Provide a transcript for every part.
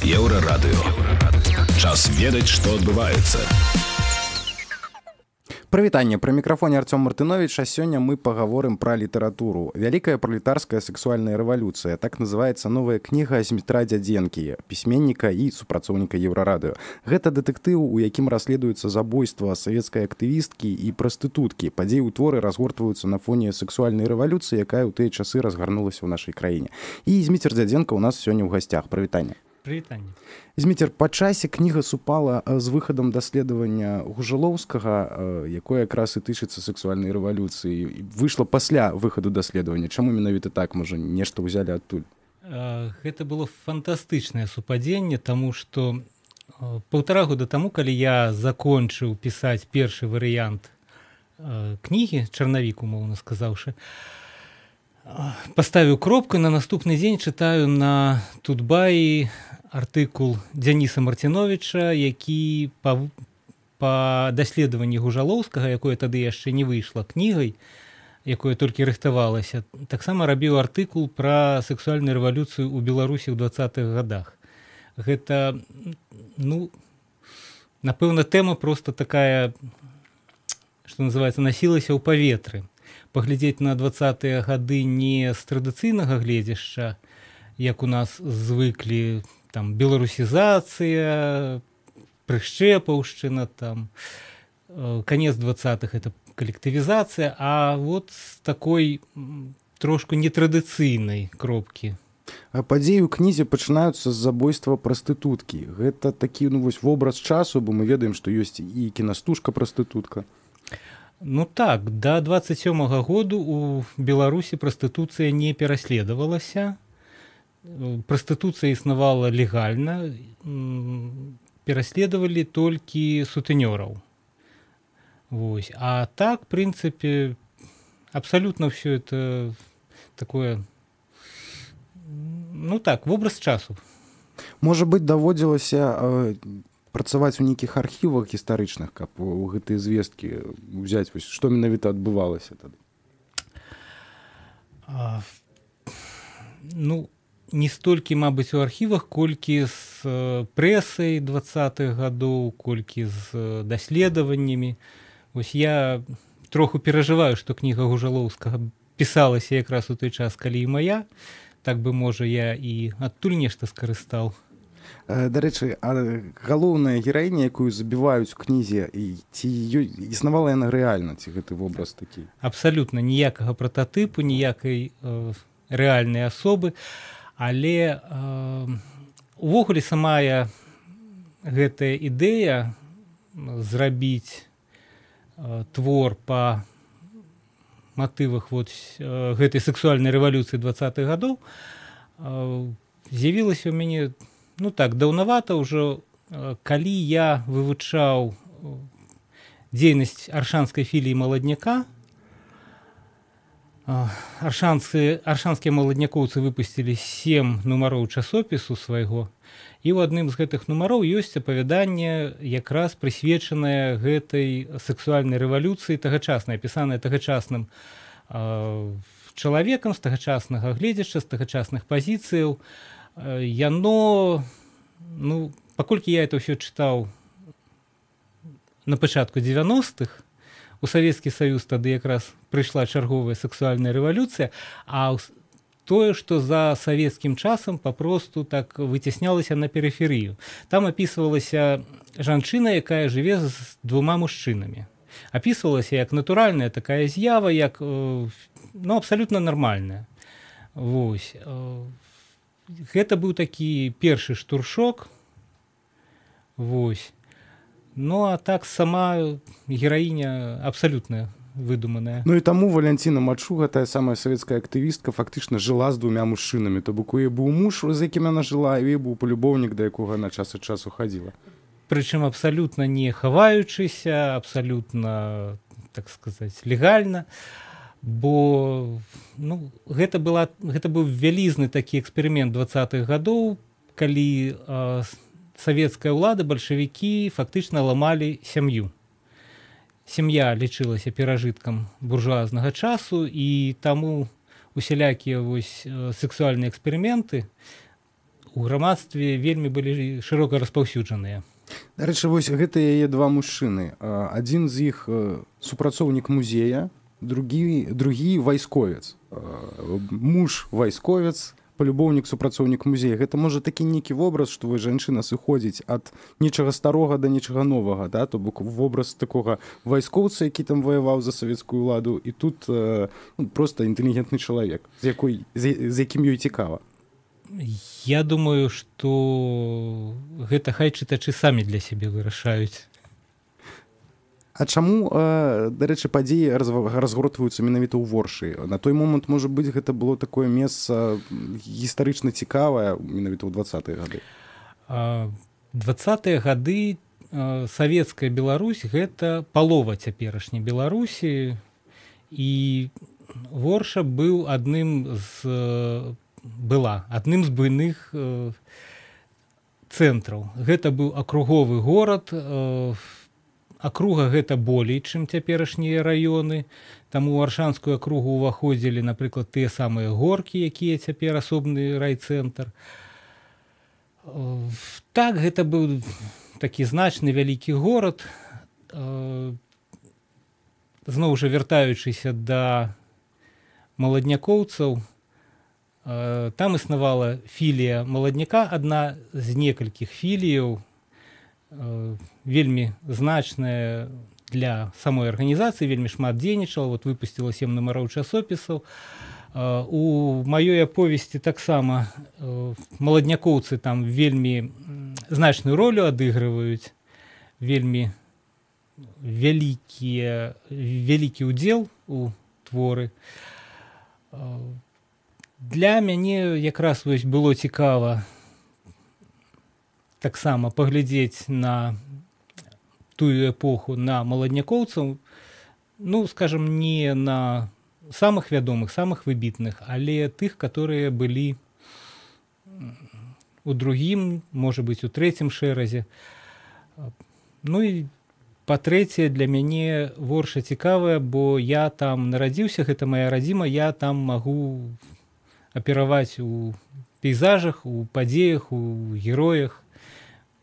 Еўрарадыё. Час ведаць, што адбываецца. Прывітанне, пры мікрафоне Арцём Мартыновіч, а сёння мы пагаворым пра літаратуру. Вялікая пралетарская сексуальная рэвалюцыя, так называецца новая кніга Змітра Дзядзенкі, пісьменніка і супрацоўніка Еўрарадыё. Гэта дэтэктыў, у якім расследуецца забойства савецкай актывісткі і прастытуткі. Падзеі ў творы разгортваюцца на фоне сексуальнай рэвалюцыі, якая ў тыя часы разгарнулася ў нашай краіне. І Зміцер Дзядзенка ў нас сёння ў гасцях. Прывітанне. Прывітанне. Зміцер, па часе кніга супала з выхадам даследавання Гужалоўскага, якое якраз і тычыцца сексуальнай рэвалюцыі. Выйшла пасля выхаду даследавання. Чаму менавіта так? Можа, нешта ўзялі адтуль? Гэта было фантастычнае супадзенне, таму што паўтара года таму, калі я закончыў пісаць першы варыянт кнігі, чарнавік, умоўна сказаўшы, паставіў кропку, на наступны дзень чытаю на Тутбаі артыкул Дзяніса Марціновіча, які па даследаванні Гужалоўскага, якое тады яшчэ не выйшла кнігай, якое толькі рыхтавалася, таксама рабіў артыкул пра сексуальную рэвалюцыю ў Беларусі ў 20-х годах. Гэта, ну, напэўна, тэма просто такая, што называецца, насілася ў паветры. Паглядзець на 20-е гады не з традыцыйнага гледзяшча, як у нас звыклі, там, беларусізацыя, прышчэпаўшчына, там, канец 20-х это калектывізацыя, а вот з такой трошку нетрадыцыйнай кропкі. А падзеі ў кнізе пачынаюцца з забойства прастытуткі. Гэта такі, ну, вось вобраз часу, бо мы ведаем, што ёсць і кінастужка «Прастытутка». Ну так, да 27-го году у Беларусі прастытуцыя не пераследавалася. Прастытуцыя існавала легальна, пераследавалі толькі сутэнёраў. Вось. А так, в прынцыпе, абсалютна ўсё это такое, ну так, вобраз часу. Можа быць, даводзілася працаваць у нейкіх архівах гістарычных, каб у гэтыя звесткі ўзяць, вось, што менавіта адбывалася тады? Ну, не столькі, мабыць, у архівах, колькі з прэсай 20-х гадоў, колькі з даследаваннямі. Вось я троху перажываю, што кніга Гужалоўскага пісалася якраз у той час, калі і мая. Так бы, можа, я і адтуль нешта скарыстаў. Дарэчы, а галоўная гераіня, якую забіваюць у кнізе, ці існавала яна рэальна, ці гэты вобраз такі? Абсалютна ніякага прататыпу, ніякай рэальнай асобы, але увогуле самая гэтая ідэя зрабіць твор па матывах вот гэтай сексуальнай рэвалюцыі 20-х гадоў з'явілася ў мяне, ну так, даўнавата ўжо, калі я вывучаў дзейнасць аршанскай філіі маладняка. Аршанскія маладнякоўцы выпусцілі 7 нумароў часопісу свайго, і ў адным з гэтых нумароў ёсць апавяданне, якраз прысвечанае гэтай сексуальнай рэвалюцыі тагачаснай, апісанае тагачасным чалавекам з тагачаснага гледзяшча, з тагачасных пазіцыяў. Яно, ну, паколькі я это ўсё чытаў на пачатку 90-х, у Савецкі Саюз тады якраз прыйшла чарговая сексуальная рэвалюцыя, а тое, што за савецкім часам папросту так выцяснялася на перыферыю. Там апісвалася жанчына, якая жыве з двума мужчынамі. Апісвалася як натуральная такая з'ява, як, ну, абсалютна нармальная. Вось. Гэта быў такі першы штуршок. Вось. Ну, а так сама гераіня абсалютна выдуманая. Ну і таму Валянціна Мачуга, тая самая савецкая актывістка, фактычна жыла з двумя мужчынамі. То бок у яе быў муж, з якім яна жыла, і ў яе быў палюбоўнік, да якога яна час ад часу хадзіла. Прычым абсалютна не хаваючыся, абсалютна, так сказаць, легальна. Бо, ну, гэта быў вялізны такі эксперымент 20-х гадоў, калі савецкая ўлада, бальшавікі фактычна ламалі сям'ю. Сям'я лічылася перажыткам буржуазнага часу, і таму усялякія вось сексуальныя эксперыменты У грамадстве вельмі былі шырока распаўсюджаныя. Дарэчы, вось гэтыя яе два мужчыны. Адзін з іх супрацоўнік музея, другі вайсковец. Муж вайсковец, палюбоўнік супрацоўнік музея. Гэта можа такі нейкі вобраз, што вось жанчына сыходзіць ад нечага старога да нечага новага, да? То бок вобраз такога вайскоўца, які там ваяваў за савецкую ўладу, і тут ну, проста інтэлігентны чалавек, з якім ёй цікава. Я думаю, што гэта хай чытачы самі для сябе вырашаюць. А чаму, дарэчы, падзеі разгортваюцца менавіта ў Воршы? На той момант, можа быць, гэта было такое месца гістарычна цікавае менавіта ў 20-е гады. 20-е гады савецкая Беларусь гэта палова цяперашняй Беларусі, і Ворша быў адным з была адным з буйных цэнтраў. Гэта быў акруговы горад, акруга гэта болей, чым цяперашнія раёны. Таму ў Аршанскую акругу ўваходзілі, напрыклад, тыя самыя Горкі, якія цяпер асобны райцэнтр. Так, гэта быў такі значны вялікі горад. Зноў жа вяртаючыся да маладнякоўцаў, там існавала філія маладняка, адна з некалькіх філіяў, вельмі значная для самой арганізацыі, вельмі шмат дзейнічала, вот выпусціла 7 нумароў часопісаў. У маёй аповесці таксама маладнякоўцы там вельмі значную ролю адыгрываюць, вельмі вялікі ўдзел у творы. Для мяне якраз вось было цікава таксама паглядзець на тую эпоху, на маладнякоўцаў, ну, скажем, не на самых вядомых, самых выбітных, але тых, которые былі у другім, можа быць, у трэцім шэразе. Ну і па-трэцяе, для мяне Ворша цікавая, бо я там нарадзіўся, гэта моя радзіма, я там магу апераваць у пейзажах, у падзеях, у героях,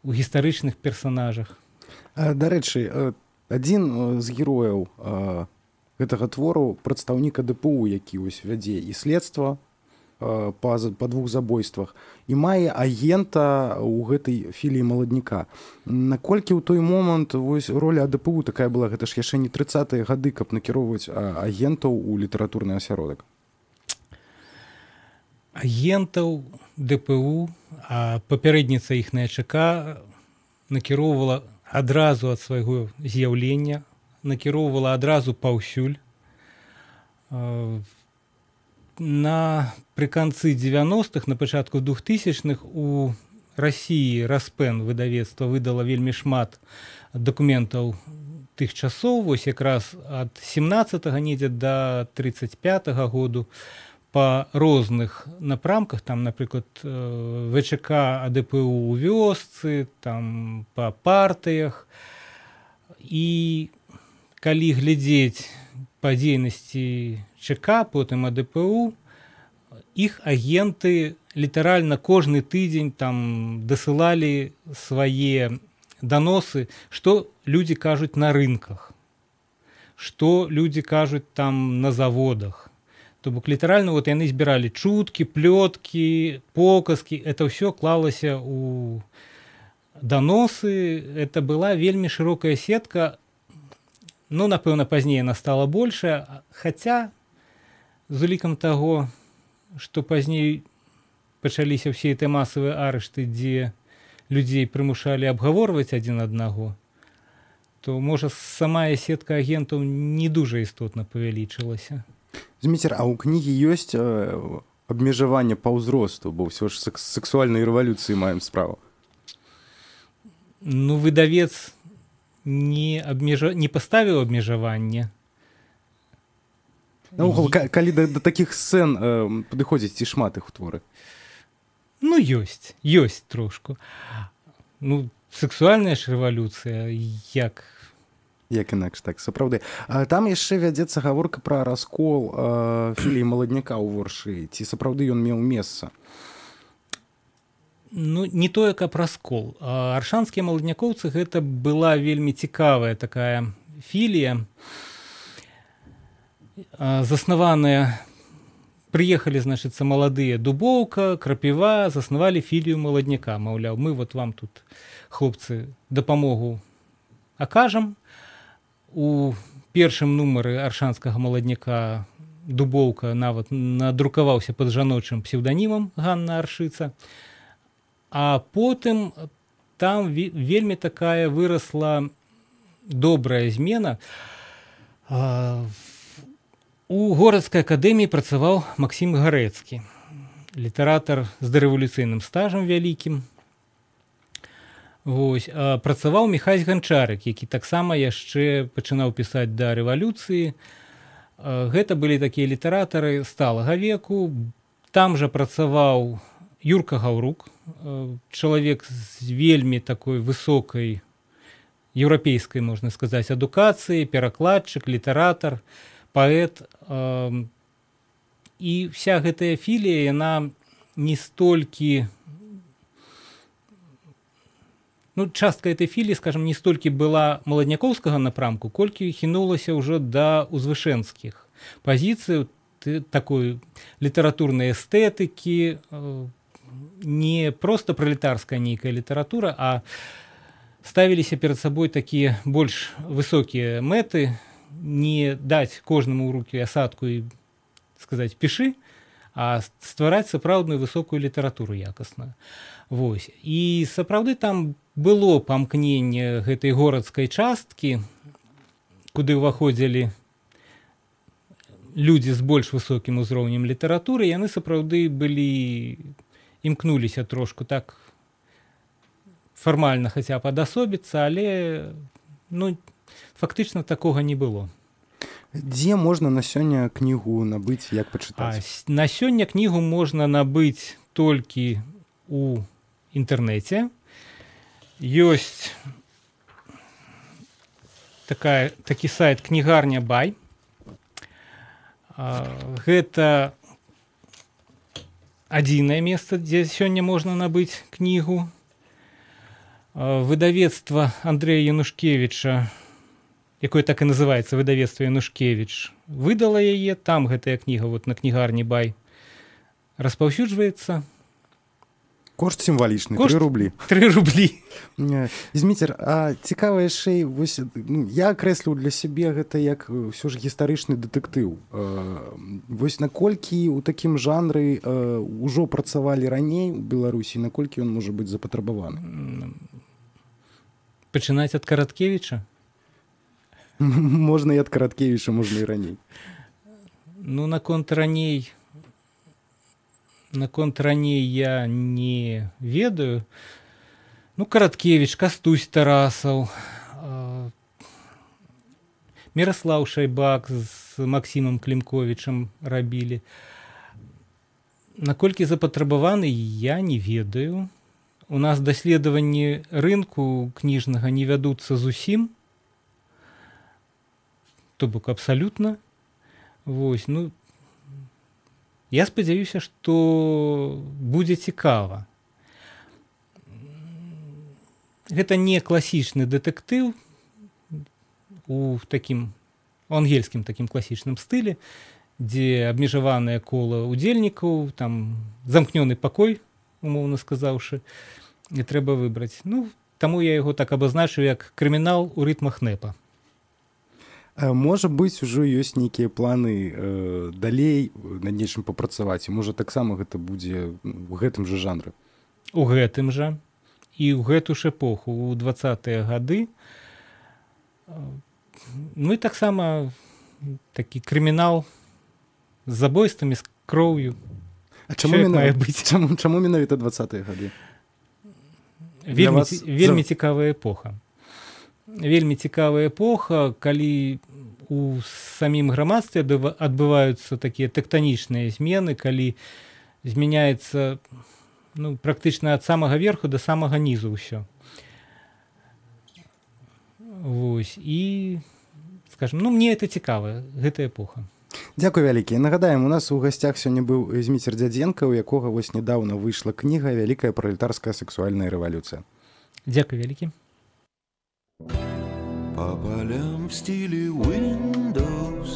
у гістарычных персанажах. Дарэчы, адзін з герояў гэтага твору прадстаўнік АДПУ, які вось вядзе і следства па двух забойствах і мае агента ў гэтай філіі маладніка. Наколькі ў той момант вось роля АДПУ такая была, гэта ж яшчэ не 30-е гады, каб накіроўваць агентаў у літаратурны асяродак? Агентаў ДПУ, а папярэдніца іхная ЧК накіроўвала адразу ад свайго з'яўлення, накіроўвала адразу паўсюль. Напрыканцы 90-х, на пачатку 2000-х у Расіі Распен выдавецтва выдала вельмі шмат дакументаў тых часоў, вось якраз ад 17-го недзе да 35-го году па розных напрамках, там, напрыклад, ВЧК АДПУ ў вёсцы, там па партыях. І калі глядзець па дзейнасці ЧК, потым АДПУ, іх агенты літаральна кожны тыдзень там дасылалі свае даносы, што людзі кажуць на рынках, што людзі кажуць там на заводах. То бок літаральна вот яны збіралі чуткі, плёткі, показкі, это ўсё клалася ў даносы, это была вельмі шырокая сетка. Ну, напэўна, пазней яна стала большая, хаця з улікам таго, што пазней пачаліся ўсе гэтыя масавыя арышты, дзе людзей прымушалі абгаворваць адзін аднаго, то, можа, сама сетка агентаў не дужа істотна павялічылася. Зміцер, а ў кнігі ёсць абмежаванне па ўзросту, бо ўсё ж сексуальнай рэвалюцыі маем справу? Ну, выдавец не паставіў абмежаванне. Наогул, калі да такіх сцэн падыходзіць, ці шмат іх у творы? Ну, ёсць трошку. Ну, сексуальная ж рэвалюцыя, як... Як інакш, так, сапраўды. Там яшчэ вядзецца гаворка пра раскол філіі маладняка ў Воршы. Ці сапраўды ён меў месца? Ну, не тое, каб раскол. Аршанскія маладнякоўцы — гэта была вельмі цікавая такая філія, заснаваная, прыехалі, значыцца, маладыя Дубоўка, Крапіва, заснавалі філію маладняка. Маўляў, мы вот вам тут, хлопцы, дапамогу акажам. У першым нумары аршанскага маладняка Дубоўка нават надрукаваўся пад жаночым псеўданімам Ганна Аршыца. А потым там вельмі такая вырасла добрая змена. У горадскай акадэміі працаваў Максім Гарэцкі, літаратар з дарэвалюцыйным стажам вялікім. Вось, працаваў Міхась Ганчарык, які таксама яшчэ пачынаў пісаць да рэвалюцыі. Гэта былі такія літаратары сталага веку. Там жа працаваў Юрка Гаўрук, чалавек з вельмі такой высокай еўрапейскай, можна сказаць, адукацыяй, перакладчык, літаратар, паэт. І вся гэтая філія, яна не столькі, ну, частка этой філіі, скажем, не столькі была маладнякоўскага напрамку, колькі хінулася ўжо да узвышэнскіх пазіцый, такой літаратурнай эстэтыкі, не проста пралетарская нейкая літаратура, а ставіліся перад сабой такія больш высокія мэты: не даць кожнаму ў рукі асадку і сказаць «пішы», а ствараць сапраўдную высокую літаратуру, якасную. Вось. І сапраўды там было памкненне гэтай горадскай часткі, куды ўваходзілі людзі з больш высокім узроўнем літаратуры, яны сапраўды былі, імкнуліся трошку так фармальна хаця б адасобіцца, але, ну, фактычна такога не было. Дзе можна на сёння кнігу набыць, як пачытаць? На сёння кнігу можна набыць толькі у інтэрнэце. Ёсць такі сайт «Кнігарня Бай». Гэта адзінае месца, дзе сёння можна набыць кнігу. Выдавецтва Андрэя Янушкевіча, якое так і называецца «Выдавецтва Янушкевіч», выдала яе, там гэтая кніга вот на кнігарні Бай распаўсюджваецца. Кошт сімвалічны — 3 рублі. 3 рублі. Зміцер, а цікава яшчэ, вось, ну, я акрэсліў для сябе гэта як ўсё ж гістарычны дэтэктыў. Вось наколькі ў такім жанры ўжо працавалі раней у Беларусі, наколькі ён можа быць запатрабаваны? Пачынаць ад Караткевіча? Можна і ад Караткевіча, можна і раней. Ну, наконт раней я не ведаю. Ну, Караткевіч, Кастусь Тарасаў, Міраслаў Шайбак з Максімам Клімковічам рабілі. Наколькі запатрабаваны, я не ведаю. У нас даследаванні рынку кніжнага не вядуцца зусім, то бок абсалютна. Вось, ну, я спадзяюся, што будзе цікава. Гэта не класічны дэтэктыў у такім ангельскім, такім класічным стылі, дзе абмежаванае кола удзельнікаў, там замкнёны пакой, умоўна сказаўшы, і трэба выбраць. Ну, таму я яго так абазначыў як крымінал у рытмах нэпа. Можа быць, ужо ёсць нейкія планы далей над нечым папрацаваць, і можа, таксама гэта будзе ў гэтым жа жанры? У гэтым жа і ў гэту ж эпоху, у 20-е гады. Ну і таксама такі крымінал з забойствамі, з кроўю. А чаму мае быць? Чаму менавіта 20-е гады? Вельмі, вас... вельмі цікавая эпоха, вельмі цікавая эпоха, калі у самім грамадстве адбываюцца такія тэктанічныя змены, калі змяняецца, ну, практычна ад самага верху да самага нізу ўсё. Вось, і, скажем, ну, мне это цікава, гэта эпоха. Дзякуй вялікі. Нагадаем, у нас у гасцях сёння быў Зміцер Дзядзенка, у якога вось нядаўна выйшла кніга «Вялікая пралетарская сексуальная рэвалюцыя». Дзякуй вялікі. По полям в стиле Windows.